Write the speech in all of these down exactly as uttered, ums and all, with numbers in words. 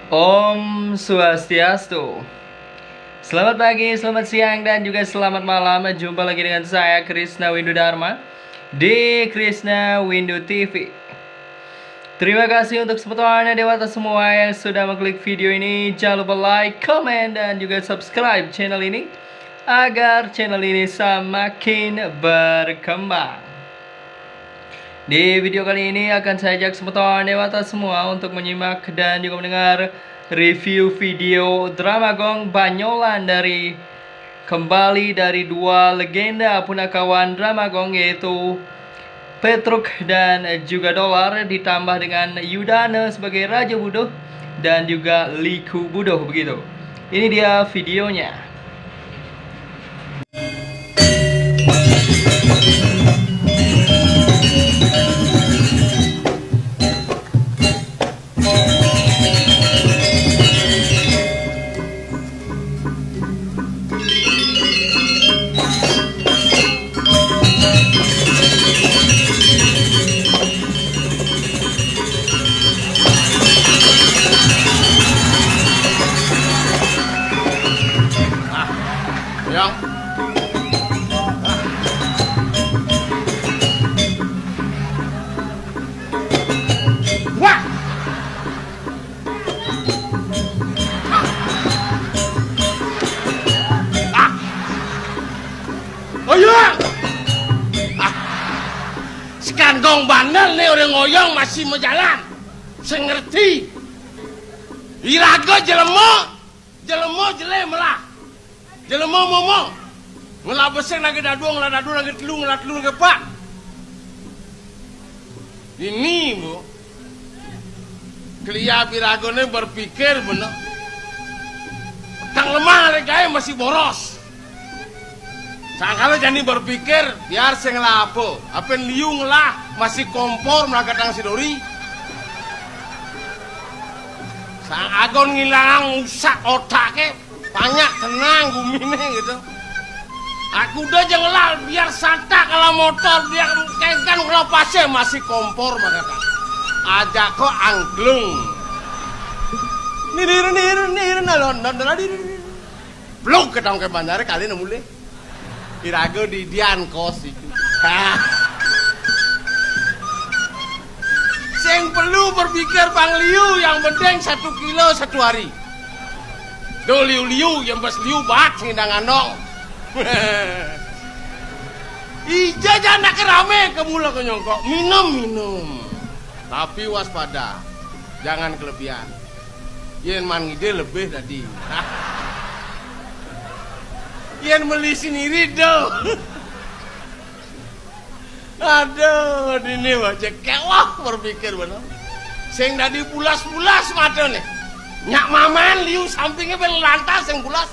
Om Swastiastu. Selamat pagi, selamat siang, dan juga selamat malam. Jumpa lagi dengan saya, Krisna Windu Dharma, di Krisna Windu T V. Terima kasih untuk semeton dewata semua yang sudah mengklik video ini. Jangan lupa like, comment, dan juga subscribe channel ini agar channel ini semakin berkembang. Di video kali ini akan saya ajak semeton dewata semua untuk menyimak dan juga mendengar review video Drama Gong Banyolan dari, kembali dari dua legenda punakawan Drama Gong, yaitu Petruk dan juga Dolar, ditambah dengan Yudana sebagai Raja Buduh dan juga Liku Buduh begitu. Ini dia videonya. Yang. Wah! Ah! Oh iya! Ah! Sekandong bandel nih orang ngoyong masih mau jalan. Saya ngerti. Iraga jelema, jelema jelé melah. Jelema momo. Ngelah besik nagih dadua, ngelah dadua nagih telu, ngelah telu nagih pat. Ini, Bu. Kelia biragone berpikir bener. Tang lemah aré gaé masih boros. Sangkala jani berpikir, biar sing ngelah apa. Apin liu ngelah masih kompor melakatang si Dori. Sang agon ngilangang usak otaké. Banyak tenang gumine gitu. Aku udah aja ngelah, biar santak kalau motor, biar kengkan kalau pasir masih kompor, makanya. Aja kok angklung. Nir, nir, nir, nir, nalon, nalon, nalon, nir, nir. Blok ke tangke bandar kali nemu le. Iraga di dian kos itu. Hah. Sing perlu berpikir pang liu, yang penting satu kilo satu hari. Do liu-liu, yang bas liu bat sing dang andong. Ija janak rame ke mula ke nyongkok. Minum, minum. Tapi waspada. Jangan kelebihan. Yén man ngidih lebih tadi. Yén meli sendiri do. Aduh, dini wajah kewah berpikir bener. Sing dadi bulas-bulas mata nih. Nyak maman liu sampingnya bel lantas sing bulas.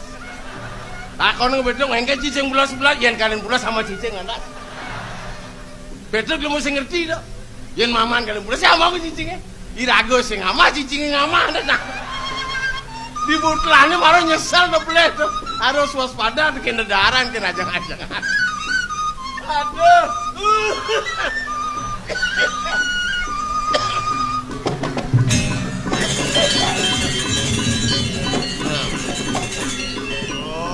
Takon ngebedong engke cicing bulas-bulas, yén kalian bulas sama cicing lantas. Betul kamu sing ngerti to. Yén maman kalian bulas sama aku cicingnya. Iraga sing amah cicingnya ngamah nah. Di butlane malah nyesel to peleh to. Harus waspada to kena daran kena ajang-ajang. Aduh.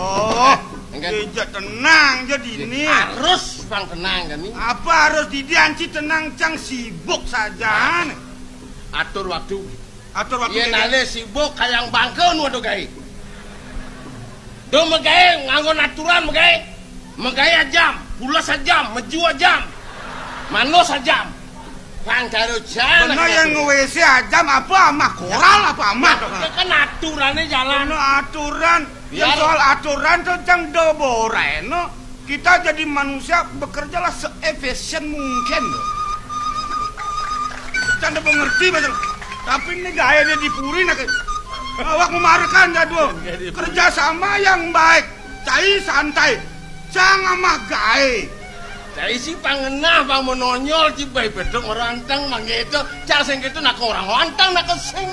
Oh, engke. Ija tenang jadi ini. Harus pang tenang kan ini. Apa harus didianci tenang cang sibuk saja nih. Atur waktu. Atur waktu. Yén dadi. Ale sibuk kayang bangke nu ada gaé. Do megaé nganggo aturan megaé. Megaé ajam, pules ajam, meju ajam. Manus ajam. Pang karo jan. Bener yang nge-W C ajam apa amah koral apa amah to? Kan aturane jalan. Bener aturan. Yang soal aturan to cang do boreno. Kita jadi manusia bekerjalah se-efisien mungkin. Canda mengerti betul. Tapi ini gaya dia di puri nak. Awak memaruhkan jadwal. Kerja sama yang baik. Cai santai. Jangan mah gaé. Cai si pangenah bang menonyol ci baé bedok meranteng manggeto. Cang sing gitu nak orang wantang nak kesing.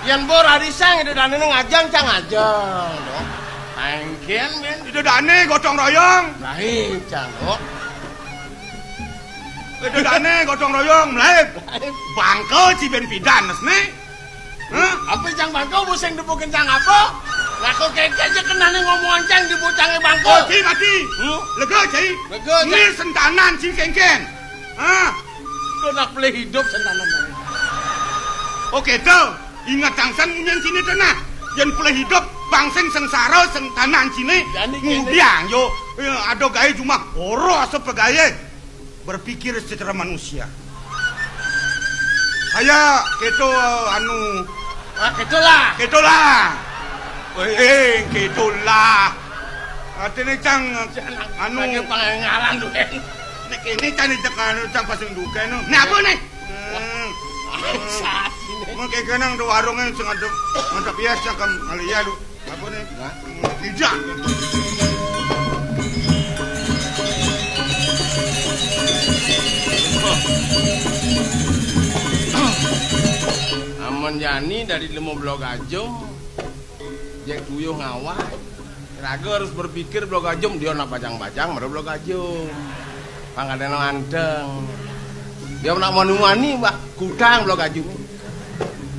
Yang bor hari sang itu dane ngajang cang ajang. Angken men. Itu dane gotong royong. Lain cang kok. Itu dane gotong royong melaib. Bangkel ci ben pidan nes nih. Hah? Apa cang bangko, bu sing debukin cang apa? Lah kok keke aja kenane ngomongan cang di bocangnya bangko. Oh, cai mati. Hmm? Lega, cai. Lega, cai. Ini sentanan sing kengken. Hah? Kok nak pelih hidup sentanan, cang? Oh, gitu. Ingat tangsan munyin sini tenah. Yen pelih hidup, bang sing sengsara, sentanan sini. Jani kene. Ngudiang, yo. Eh, ada gawe cuma ora sepegawe. Berpikir secara manusia. Saya keto, anu. Ah, keto lah. Keto lah. Eh, eh, keto lah. Artine cang anu. Lagi pengaran tuh. Nek ini cang cek anu cang pasang duka no. Nah, apa nih? Hmm. Bangsat ini. Mungkin kenang do warungnya sing ngadep, ngadep biasa kan kali ya lu. Apa nih? Hah? Tidak. Amun jani dari lemo Blok Ajum, jek tuyuh ngawah. Raga harus berpikir Blok Ajum, dia nak bajang-bajang, baru Blok Ajum. Pangkatnya anteng. Dia nak manu-mani, wah, kutang Blok Ajum.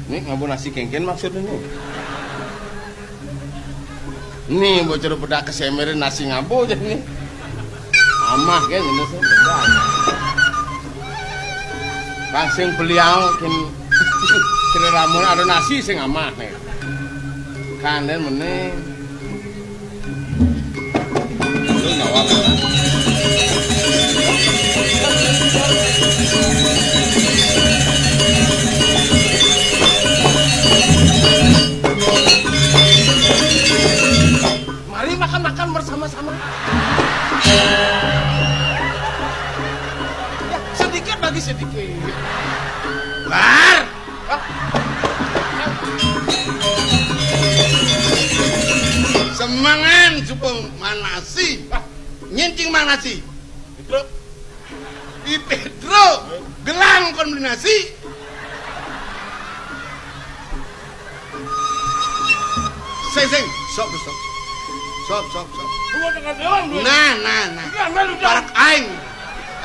Nih, ngabo nasi kengken maksudnya nih. Nih, bocor pedak kesemerin nasi ngabo aja nih. Amah kan, ini sih, bedak. Bang sing beliau, kin, kira ramun ada nasi sing amah nih. Kanden meneh. Lu nyawab, kan? Mari makan-makan bersama-sama. Ya, sedikit bagi sedikit. Bar. Semangan supaya manasi. Nyincing manasi. Itu. Di Pedro. Gelang kon beli nasi. Sing, sing. Sop, sop. Sop, sop, sop. Lu mau tekan doang, lu. Nah, nah, nah. Ini ambil lu, Jang. Parak aing.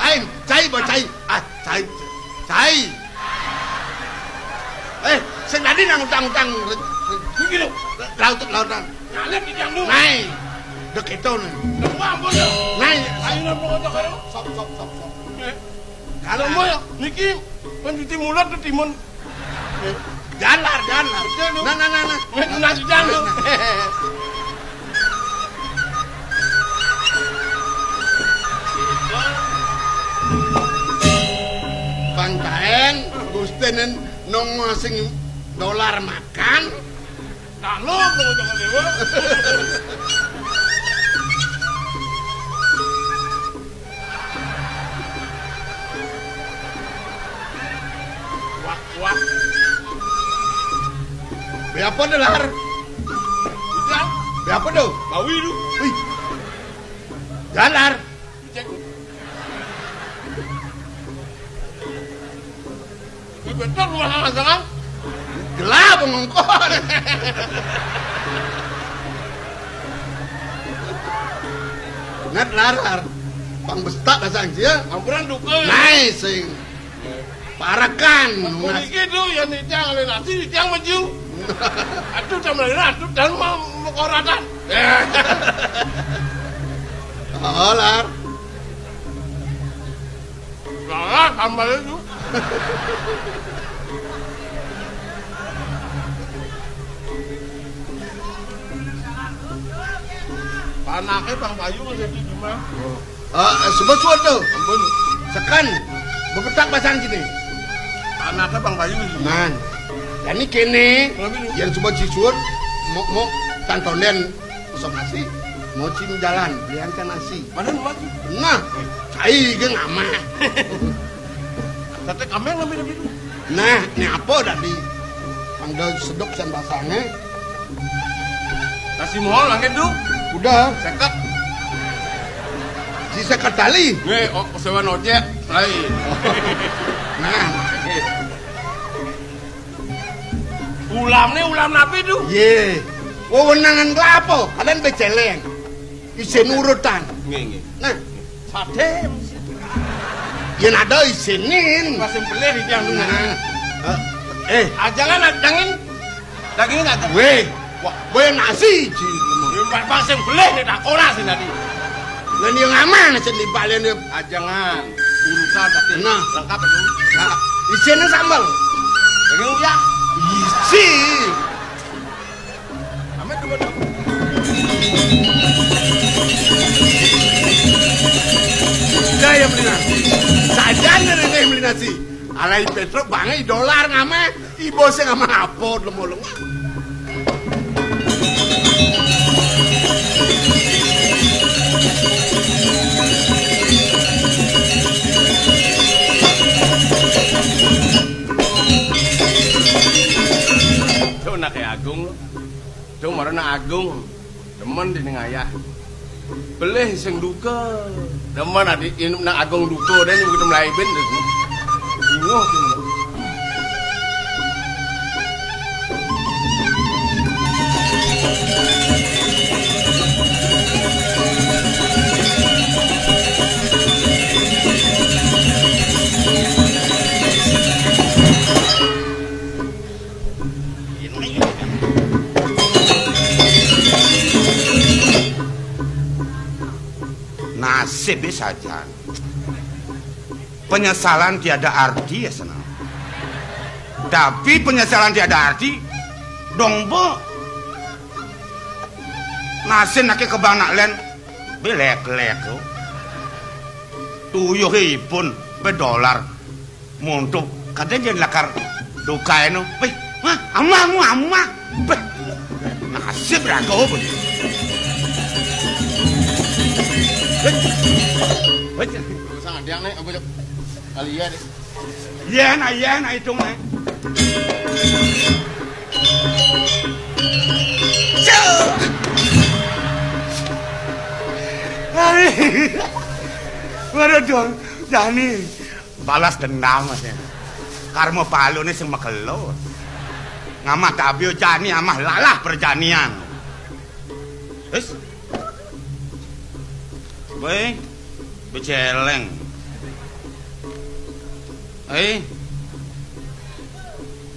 Aing, cai, bawa cai. Ah, cai. Cai. Eh, sing tadi nang utang-utang. Ini lu. Laut, lautan. Nyalip di tiang lu. Nai. Dek itu, nih. Lu ampun, lu. Nai. Ayo, lu mau ngocok, ayo. Sop, sop, sop, sop. Eh. Kalau mau ya, niki pencuci mulut tuh timun. Jalar, jalar. Betul, lu. Nah, nah, nah, nah. Nah, nah, nah, nah. Bang Taen, Gustenin, nong sing dolar makan. Nah, lu, lu jangan dewa. Wah, wah. Be apa dah, Lar? Bisa. Be apa dah? Bawi lu. Wih. Jalar. Cek. Ini betul rumah sama-sama. Gelap ngongkon. Ngat larar. Pang bestak dasang sia. Ampuran dukun. Nai sing. Parakan. Aku niki tu yang nitang oleh nasi, nitang maju. Aduh, jam lain, aduh, dan mau mekoratan. Oh, lar. Salah tambah itu. Panake Bang Bayu masih di rumah. Oh. Ah, sebut suat tu. Ampun. Sekan. Bepetak pasang sini. Panake Bang Bayu. Nan. Jadi kene, yang sebut sisur, mau, mau tantonden. Usah nasi, mau cim jalan, belian kan nasi. Mana lu maju? Nah, cai ge ngamah. Sate kameng ngambil itu. Nah, ini apa tadi? Pangdal sedok san basangnya. Nasi mohon langit tu. Udah. Seket. Si seket tali. Nge, oh, sewa nojek lain. Nah. Ulam ni ulam napi tu? Ye. Wewenangan kelapa, kalian beceleng. Isin urutan. Nggih, nggih. Nah, sate. Yen ada isinin. Masih beli di tiang dulu. Nah. Eh, eh. Ah, jangan, ah, jangan. Dagingé nggak ada. Wéh, wah, wéh nasi, Ji. Bang, bang sing belih nek tak ora sing tadi. Lah, ning aman sing dibalen. Ajangan. Urusan tadi. Nah. Lengkap itu. Nah, isiné sambel. Daging uyah. Isi. Amin, dulu, dulu. Udah ya, beli nasi. Saja nih, beli nasi. Alai Petro bangai dolar ngameh. Ibu sing ngameh apa, lemo-lemo. Tuh, anaknya Agung, lo. Cung, marana Agung. Demen dening ayah. Belih sing duka. Demen adi inup nang Agung duka, dene begitu mlaibin terus. Bingung. Nasib saja. Penyesalan tiada arti ya, senang. Tapi penyesalan tiada arti, dong, Bu. Nasib nake kebang nak len, belek-lek, lo. Tuyuhipun, bedolar. Monto, kadén jén lakar dukaéno. Wéh, wah, amah, mu amah. Béh, nasib raga apa? Béh, béh. Urusan adiang né, apa, Cok? Kali iya deh. Yén, ah, yén, ah, itung né. Cok. Ai. Waduh, dong, Jani. Balas dendam, Mas, ya. Karma paluné sing makelo. Ngamah tabiya jani amah lalah perjanian. Wis. Wéh, becéléng. Eh.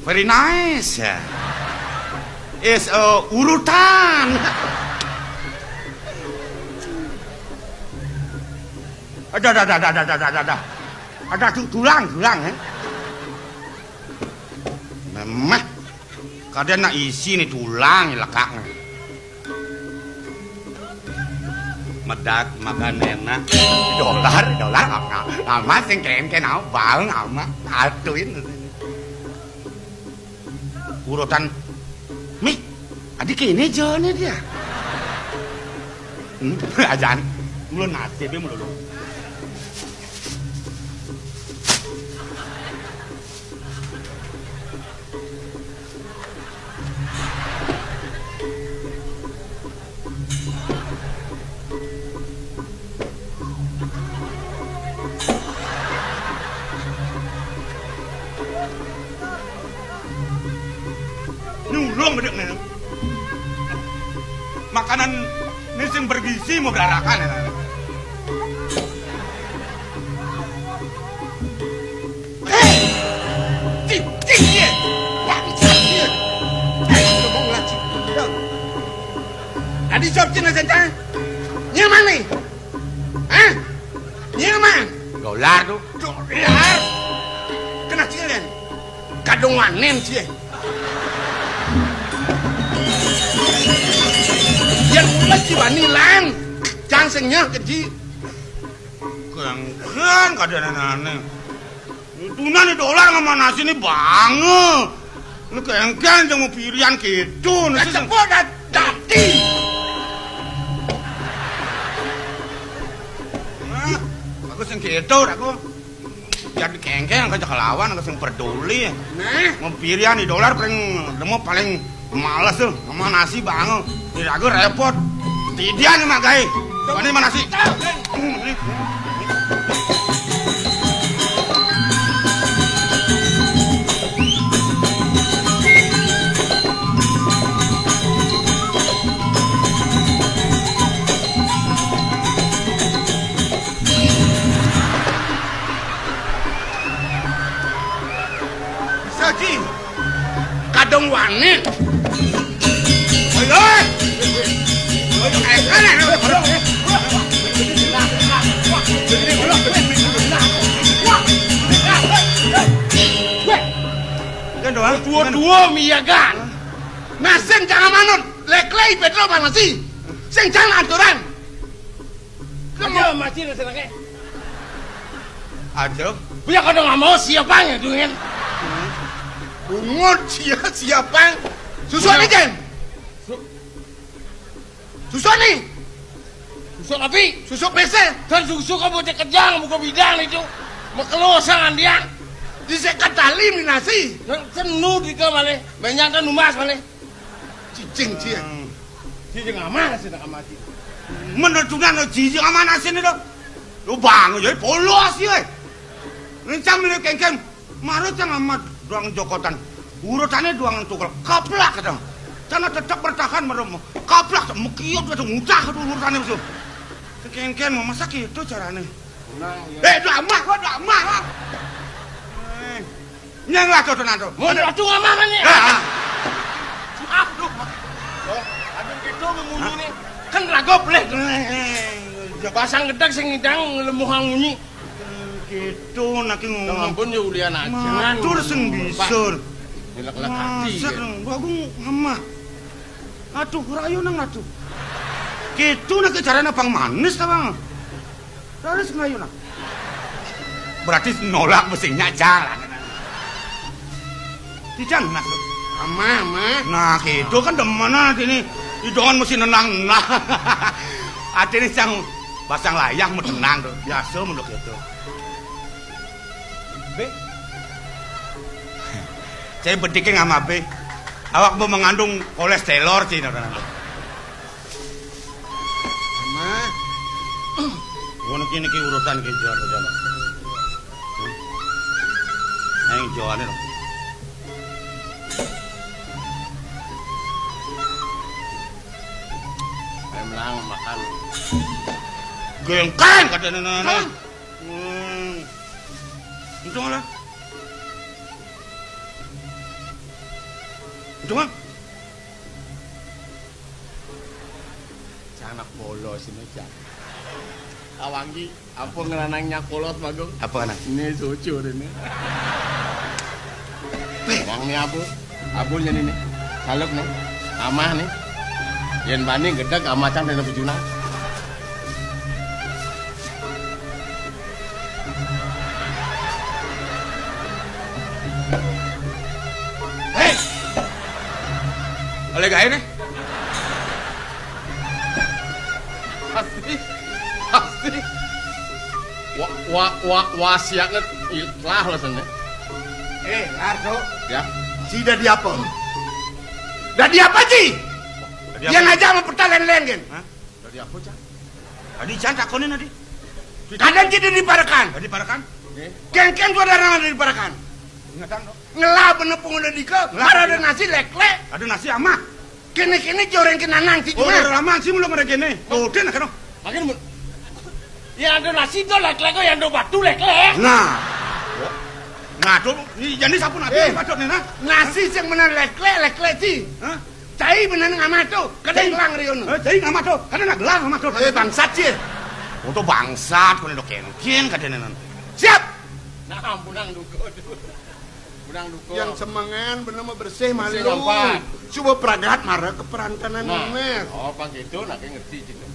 Very nice, ya. Is a urutan. Ada, ada, ada, ada, ada, ada, ada. Ada tu-, tulang, tulang, eh. Memeh. Kadén nak isi né tulang lekak né. Medak makan enak. Dolar, dolar, ngama, ngama sing kénkén, ngama, bal, ngama, atuin. Urutan mih, adi kéné jane dia. Hmm, ajan. Mulu nasibé mulu lu. Nyulung bedek né. Makanan né sing bergizi mau berarakan ya. Eh, cicing ya. Bangsat ya. Eh, ngomong lagi. Tadi sop cina senta. Nyamane? Hah? Nyamane? Dolar tuh. Dolar. Kena cilin. Kadung wanen cie. Yang ulah ci bani lan. Jangan sing nyeh keji. Kengken kadén ané. Tunan né dolar ngamah nasi né banget. Né kengken jang mau pirian kéto, né sing cepet dat-, dadi. Nah, aku sing kéto, aku. Jadi kengken, aku aja kelawan, aku sing peduli. Nah. Mau pirian di dolar paling, demo paling males tuh, sama nasi banget. Di ragu repot. Tidian nih, Mak, gaé. Mana mana sih? Saji, kadung wanen. Dua-dua miyagan. Nah, sing jangan manut. Leklé Pétruk Manasi. Sing jangan aturan. Aja mati lah senengé. Aja. Biar kau nggak mau siapa ya, Dungin? Bungut sia siapa? Susuk Iya. Nih, Jen. Su- Susuk nih. Susuk apa? Susuk P C. Dan susuk apa cek kejang, buka bidang itu. Makelo sang andian. Di sekat tali minasi. Yang senu di ke mana? Banyak kan numas mana? Cicing, cia. Hmm. Cicing aman sih, nak aman sih. Menentukan lo cicing aman asin itu. Lu bang, jadi polos ya. Rencang beli kengkeng. Marut yang amat doang jokotan. Urutannya doang tukul. Kaplak, kata. Karena tetap bertahan merem. Kaplak, mekiot, kata, mudah tuh urutannya, musuh. Kengkeng mau masak itu caranya. Nah, iya. Eh, damah, kok damah, kok. Eh. Nyang lah, tuh, tenang, tuh. Mau ratu ngamah, kan, ya? Ah, ah. Aduh. Oh, aduh, gitu, ngemunyi, nih. Kan raga boleh, tuh. Eh, eh, eh. Pasang gedeg sing ngidang, lemuhang munyi. Gitu, nak ngomong. Ampun, ya, ulian aja. Matur sing bisa. Nyelek-lek hati, ya. Aku ngamah. Aduh, rayu nang, aduh. Gitu, nak caranya Bang Manis, ta, Bang? Terus ngayunan. Berarti nolak mestinya jalan. Tidak, nah. Ama, ama. Nah, gitu kan demenan ini. Idongan mesti nenang, nah. Artinya sang pasang layang mau tenang tuh. Biasa menurut itu. Be. Saya bediknya sama be. Awak mau mengandung kolesterol sih, nah, nah, nah. Mah. Ngono ki niki urusan ki jual aja. Ayo jualnya loh. Ayo melang makan. Gengkang kata nenek. Hmm. Untung lah. Untung lah. Cang anak polos ini, Cang. Awanggi, apa ngeranang nyak polos, Bagong? Apa, anak? Ini cucur ini. Beh. Yang ini apa? Abul jadi ini. Saluk nih. Amah nih. Yen bani gedeg amah Cang dene bujuna. Hei! Oleh gaé nih. Pasti, pasti. Wa, wa, wa, wasiatnya ikhlas lah sana. Eh, Nardo. Ya. Si dadi apa? Dadi apa, Ci? Dadi apa? Yang aja sama petalan lengen. Hah? Dadi apa, Cang? Tadi Cang takonin tadi. Kadang kita diparekan. Tadi parekan? Nggih. Kengkeng saudara diparekan. Ingatan, no. Ngelah bener pengguna dika, ngelah ada nasi leklek. Ada nasi amah. Kene-kene joreng kenanang si. Oh, cuma. Udah lama sih belum ada kene. Oh, udah nak, no. Makin mun. Ya ada nasi do leklek, ya ada batu leklek. Nah. Nah, tuh, ini jadi sapu nanti. Eh, patut nih, nah. Nasi yang bener leklek, leklek sih. Hah? Cai bener ngamah tuh, kadang gelang riono. Eh, cai ngamah tuh, kadang nak gelang ngamah tuh. Eh, bangsat sih. Untuk bangsat, kau ini udah kengkeng, kadang nanti. Siap. Nah, ampunang duko tuh. Yang semengan bener mah bersih malu. Coba pragat marah ke perantanan. Nah, oh, pas itu nak ngerti gitu.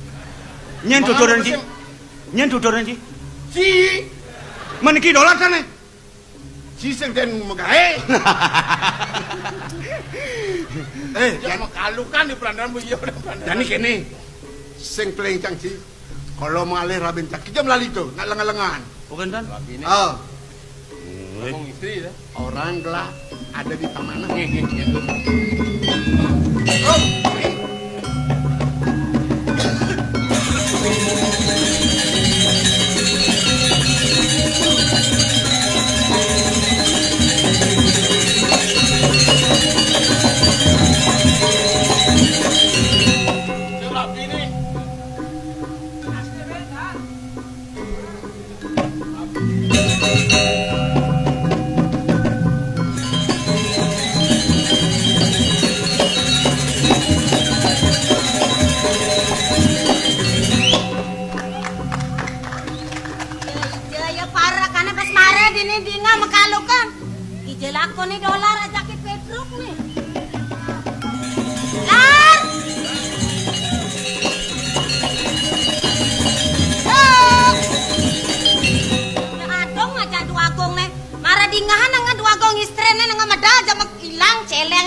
Nyen tuturan, Ci. Nyen tuturan, Ci. Ci. Meniki dolar sana. Ci sing den megahe. Eh, ya, jangan makalukan di perantanan bu, iya, udah perantanan. Jadi kene. Sing pelencang, Ci. Kalau malih rabi cak, kita melali tuh, nak lengan-lengan. Bukan, Tan? Rabi ini. Oh. Ngomong istri ya. Orang gelap ada di taman. Nggih, nggih, nggih. Gelap ini.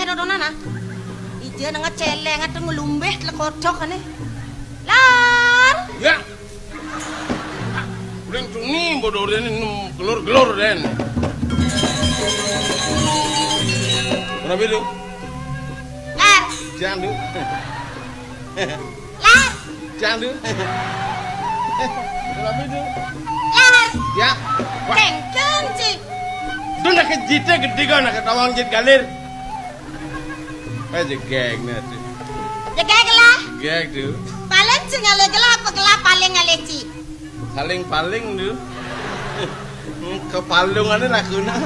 Dodonan, ah. Ija nang celengan tuh ngelumbeh telek kodok ane. Lar. Ya. Uling tuni bodoh dene nem gelor-gelor dene. Kenapa itu? Lar. Jangan, Du. Lar. Jangan, Du. Kenapa itu? Lar. Ya. Wah. Kengkeng, Ci. Itu nak kejite gede kan, nak ketawang jit galir. Eh, jegeg nih, aduh. Jegeg lah. Jegeg, Du. Paling sing ngalih gelah apa gelah paling ngalih, Ci? Paling-paling, Du. Kepalungannya laguna.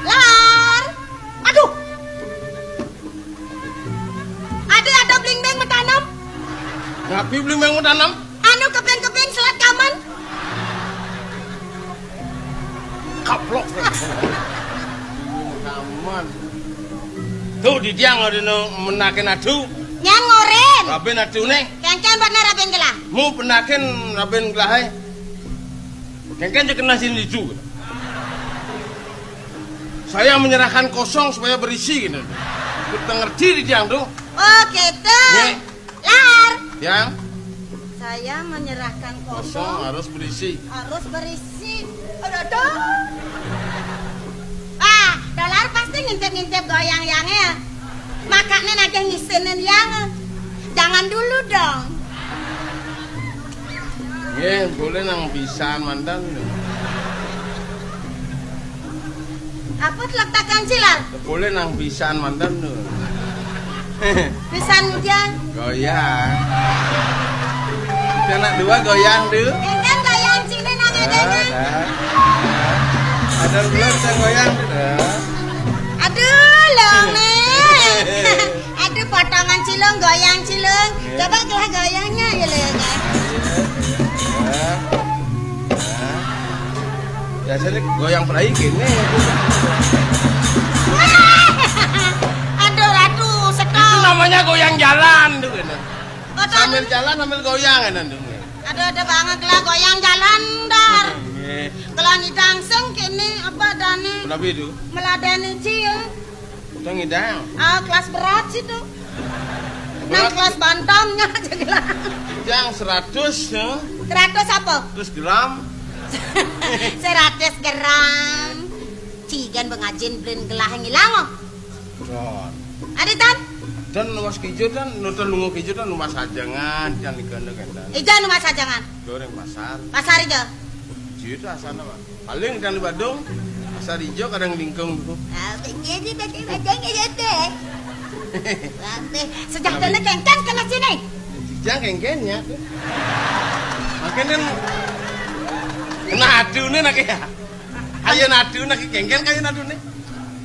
Lar. Aduh. Ada, ada bling-bling metanem. Ngapi bling-bling metanem? Anu keping-keping selat kaman. Kaplok. Kaman. Tuh, di tiang ada nu menakin adu. Nyan ngorin. Rabin adu nih. Kengken buat naraben gelah. Mu penakin rabin gelah, eh. Kengken je kena sini juga. Saya menyerahkan kosong supaya berisi gitu. Kita ngerti di tiang tuh. Oh, gitu. Nih. Lar. Yang Saya menyerahkan kosong kosong harus berisi. Harus berisi. Aduh, aduh. Ah, Dolar pasti ngintip-ngintip goyang yang ya. Makanya nagih ngisinin yang. Jangan dulu dong. Nggih, boleh nang pisan mantan. Apa teletakan silar? Boleh nang pisan mantan tuh. Pisan muda. Goyang. Kita anak dua goyang tuh. Enten goyang sini nang ada. Ada. Ada belum saya goyang tuh. Aduh, lo nih. Aduh, potongan cilung, goyang cilung. Iya. Coba gelah goyangnya ya, lo ya, Kak. Iya. Nah. Biasanya goyang perai gini. Aduh, Ratu, sekal. Itu namanya goyang jalan tuh, gitu. Sambil jalan, sambil goyang, kan, tuh. Aduh, ada banget lah goyang jalan, Dar. Iya. Kalau nyidang sing kene apa dane? Kenapa itu? Meladeni cil. Udah ngidang. Ah, kelas berat sih tuh. Berat. Nang kelas bantamnya aja gila. Yang seratus, ya. Seratus apa? Seratus gram. Seratus gram. Cigan pengajin belin gelah ngilang, oh. Don. Ada, Tan? Dan luas kijo dan nonton lungo kijo dan rumah sajangan, jangan digana kan. Ijan rumah sajangan. Goreng pasar. Pasar ijo. Cijo itu asana, Pak. Paling kadang di Badung, pasar ijo kadang lingkung tuh. Ah, iya di Badung, Badung ya tuh. Waduh, sejak dulu kengkeng kena sini. Jangan kengkengnya tuh. Makanya kena aduh nih nak ya. Ayo nadu nak kengkeng kayak nadu nih.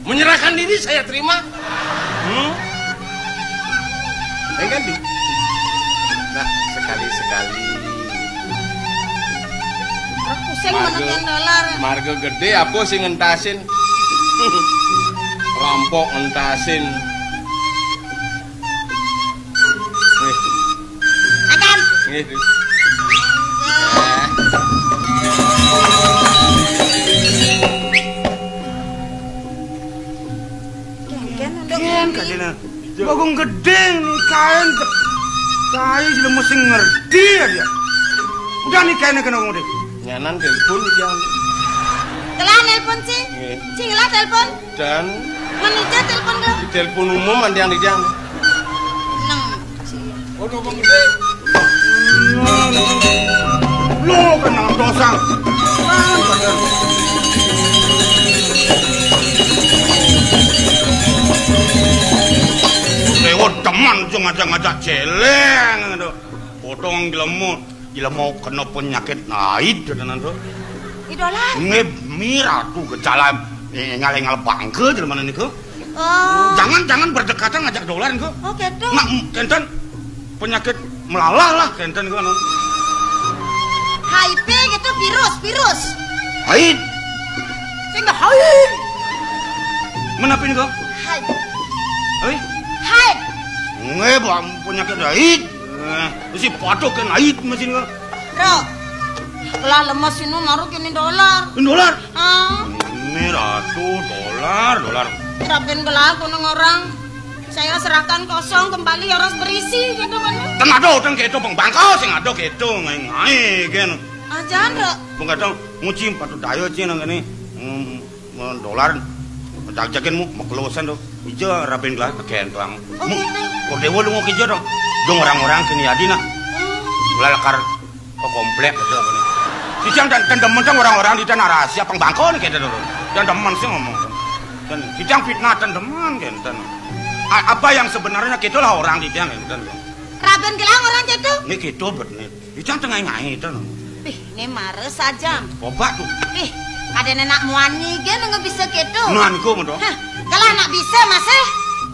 Menyerahkan diri saya terima. Hmm? Kengkeng di. Nah, sekali-sekali. Pusing menekan dolar. Marga gede apa sih ngentasin? Rampok ngentasin. Nggih. Makan. Nggih, Du. Kengken untuk Ken ini. Kadina. Bagong gedeng nih kain. Saya jelema sing ngerti aja. Udah nih kainnya kena ngomong deh. Nyanan telepon iki. Telah nelpon sih. Nggih. Sing lah telepon. Dan Manusia telepon ke? Telepon umum andang di jam. Nang. Ono wong gede. Lo kenal dosang. Lewat teman aja ngajak-ngajak celeng gitu. Potong gelemut. Ila mau kena penyakit naid tenan tuh. Idolan. Nggih, miratu gejala, eh, ngalih-ngalih bangke jelema niku. Oh. Jangan, jangan berdekatan ngajak dolar niku. Oh, gitu. Nah, m-, kenten penyakit melalah lah kenten niku anu. H I V gitu, virus, virus. Haid. Sing haid. Menapi niku? Haid. Haid. Haid. Nggih, Bang, penyakit haid. Eh, si patok kan haid mesin niku. Bro, lah lemes ini naruh kini dolar. Dolar? Ah. Ini ratu dolar, dolar. Rabin gelah gunung orang. Saya serahkan kosong, kembali harus berisi, gitu kan. Ten ada, ten keto, pang bangko sing ada keto, ngai-ngai, kan. Ajan, Rok. Pang kadang nguci patut daya, Ci, nang kene. Hmm, dolar, jagjagin mu, mau keluasan tuh. Ija rabin gelah, kagentang. Oh, mu, gitu. Kok dewa lu ngok ija dong. Dong orang-orang kini adi, nah. Hmm. Lalakar ke komplek gitu apa nih. Sijang dan, dan demen dong orang-orang di tanah rahasia, pang bangko nih, gitu dulu. Dan demen sih ngomong. Dan sijang fitnah dan demen, gitu. A-, apa yang sebenarnya gitulah orang di tiang, gitu. Rabin gelah orang gitu. Ini gitu, bet, nih. Ijang tengah ngai, ten. Ih, ini mare saja. Coba tuh. Ih, ada nenek muani ge nang bisa gitu. Nah, niku, Mendo. Hah, kalau anak bisa, Mas, eh.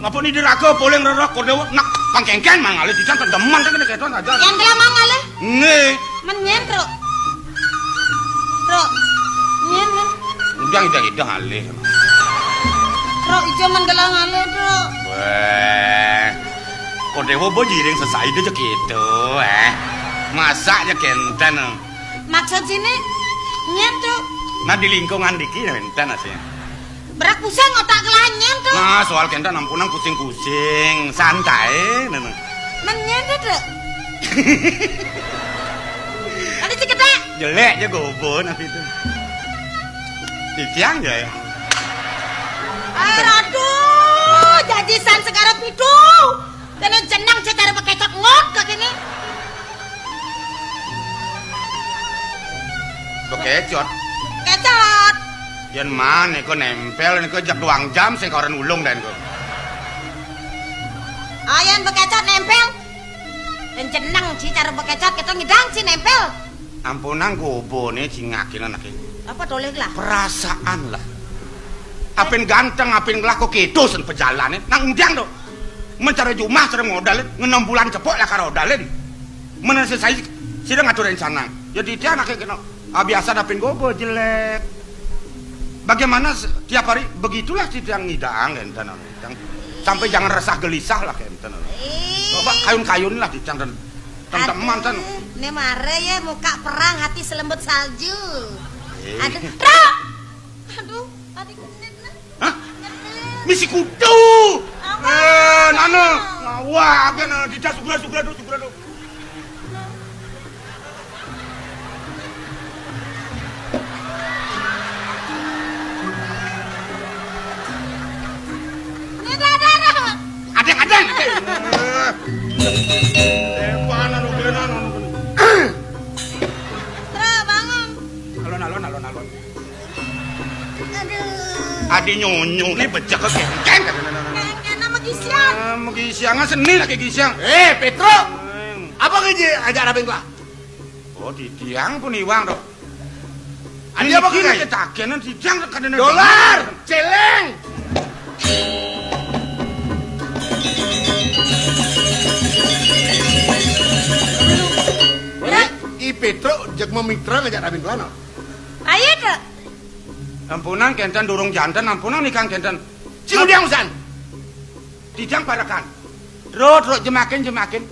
Ngapa ni diraga boleh ngererok kode nak pangkengken mang alih, ijang ten demen, ten kene keton aja. Yang gelah mang alih? Nggih. Men nyen, Rok. Rok. Nyen, men. Udah, udah, udah alih. Rok, ija men gelah alih, Rok. Weh. Kok dewa bo jiring sesai aja gitu, eh. Masak aja kenten. Maksud sini, nyen tuh. Nah, di lingkungan diki ya enten aslinya. Berak pusing otak kelanyem tuh. Nah, soal kenten ampunang pusing-pusing, santai, nah, nah. Men nyen tuh, tuh. Ada cikedak. Jelek aja gobo nanti tuh. Titiang ya. Eh, aduh, jajisan sekarang itu. Kene jeneng cecara bekecot ngot ke kene. Bekecot. Kecot. Yen man niku nempel niku jek duang jam sing koren ulung den niku. Ayen bekecot nempel. Yen jeneng ci cara bekecot kita ngidang ci nempel. Ampunang gobone sing ngakina nake. Apa toleh lah? Perasaan lah. Apin ganteng, apin gelah kok kedo sen pejalane. Nang undiang to. Mencari jumah, cari modal, ngenem bulan cepok lah karo dalin. Menen sesai sira ngatur rencana. Ya titiang nake kena. Ah, biasa apin gobo jelek. Bagaimana se-, tiap hari begitulah titiang ngidang enten. Sampai jangan resah gelisah lah kenten. Ih. Coba kayun-kayun lah titiang dan teman-teman. Aduh, ne mare ya muka perang hati selembut salju. Eh. Aduh, Rok. Aduh, tadi genit nah. Hah? Genit. Misi kudu. Apa? Eh, nana. Ngawak kan, eh, didas sugra-sugra tuh, sugra tuh. Ini dah, dah, dah. Adeng, adeng. Eh, mana lu kena, nana? Rok, bangun. Alon, alon, alon, alon. Aduh. Adi nyonyo ne bejek ke kengkeng. Kengkeng sama gisian. Ah, mau gisian, ah, seni lagi gisian. Eh, Petro. Hmm. Apa ngaji aja rabing gua? Oh, titiang pun iwang to. Adi apa kagak? Ketakenan titiang kadene. Dolar, celeng. Weh, i Petro jek memitra ngajak rabing gua no. Ayo, Dek. Ampunang kenten durung janten, ampunang nikang kenten. Sing udiang usan. Titiang parekan. Rot, rot, jemakin, jemakin.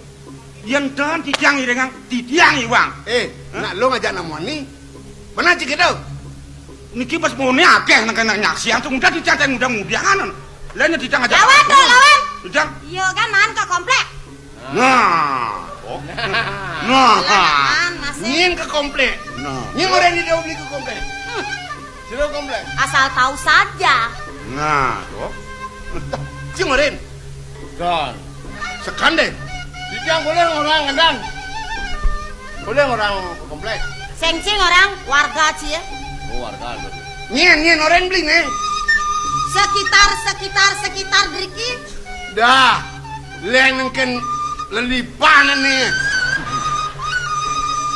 Yen ten titiang irengang, titiang iwang. Eh, hah? Nak lo ngajak namoni. Mana cik itu? Niki pas mone akeh nang kena nyaksian tuh, udah titiang, udah mudiangan. Lainnya titiang ngajak. Lawan, Dek, lawan. Titiang. Iya kan, man ke komplek. Nah, oh. Nah. Lah, Mas, eh. Nyin ke komplek. Nah. Nyin orang di beli ke komplek. Hmm. Sira komplek. Asal tahu saja. Nah, tuh. Sing oren. Don. Sekande. Titiang boleh orang ngendang. Boleh orang ke komplek. Sing-sing orang warga cie. Oh, warga. Nyin, nyin oren beli nih. Sekitar, sekitar, sekitar driki. Dah, leng nengken lelipanan nih.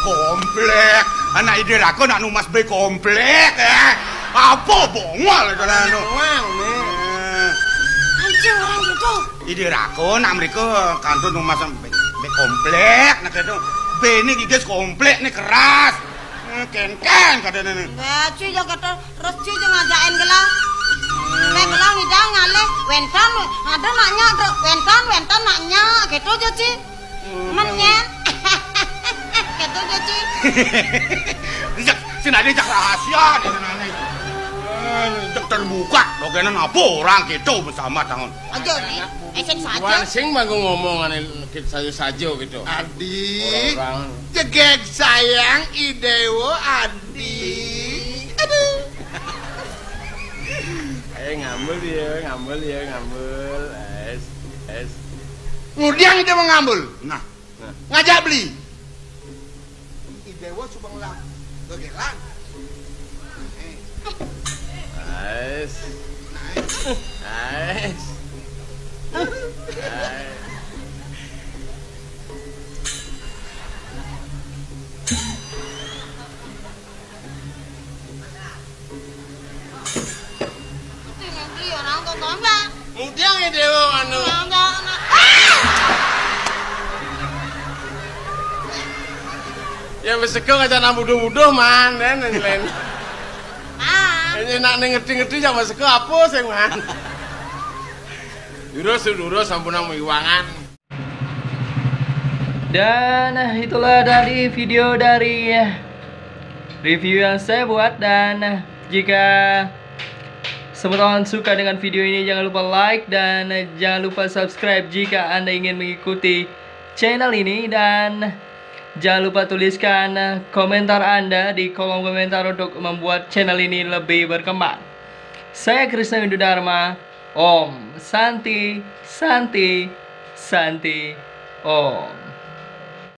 Komplek, anak ide rako nak numas be komplek, eh. Apa bongol itu lah tu? Wang, nih. Eh. Anjing orang gitu. Ide rako nak mereka kantor numas be, be komplek, nak itu. Be ini gigas komplek nih keras. Eh, ken-ken, kadene. Weh, Ci, ya kata, terus Ci, ya ngajakin gela. Nek gela ngidang ngalih, wentan, ada nak nyak, Dek. Wentan, wentan nak nyak, gitu aja, Ci. Men nyen. Gitu aja, Ci. Dijak, sini aja, jak rahasia, dia nanya. Cek terbuka, dogenan apa orang gitu bersama tangan. Aja nih, esek Wan saja. Sing manggung ngomong ane kita saja-saja gitu. Adi, Orang jegeg sayang idewo Adi. Aduh. Eh ngambul ya, ngambul ya, ngambul. Es, es. Ngudiang dia mau ngambul. Nah, ngajak beli. Idewo cuma ngelang. Dogelan. Es. Es. Es. Itu yang beli orang tonton lah. Mudiang ya dewa anu. Orang tonton. Ya wis sego aja nang buduh-buduh man, kan lain. Ah, Ini nak ning ngerti-ngerti sama sego apa sing man. Durus durus sampun nang iwangan. Dan itulah tadi video dari review yang saya buat, dan jika teman-teman suka dengan video ini, jangan lupa like dan jangan lupa subscribe jika Anda ingin mengikuti channel ini, dan jangan lupa tuliskan komentar Anda di kolom komentar untuk membuat channel ini lebih berkembang. Saya Krisna Windu Dharma. Om Santi, Santi, Santi, Om.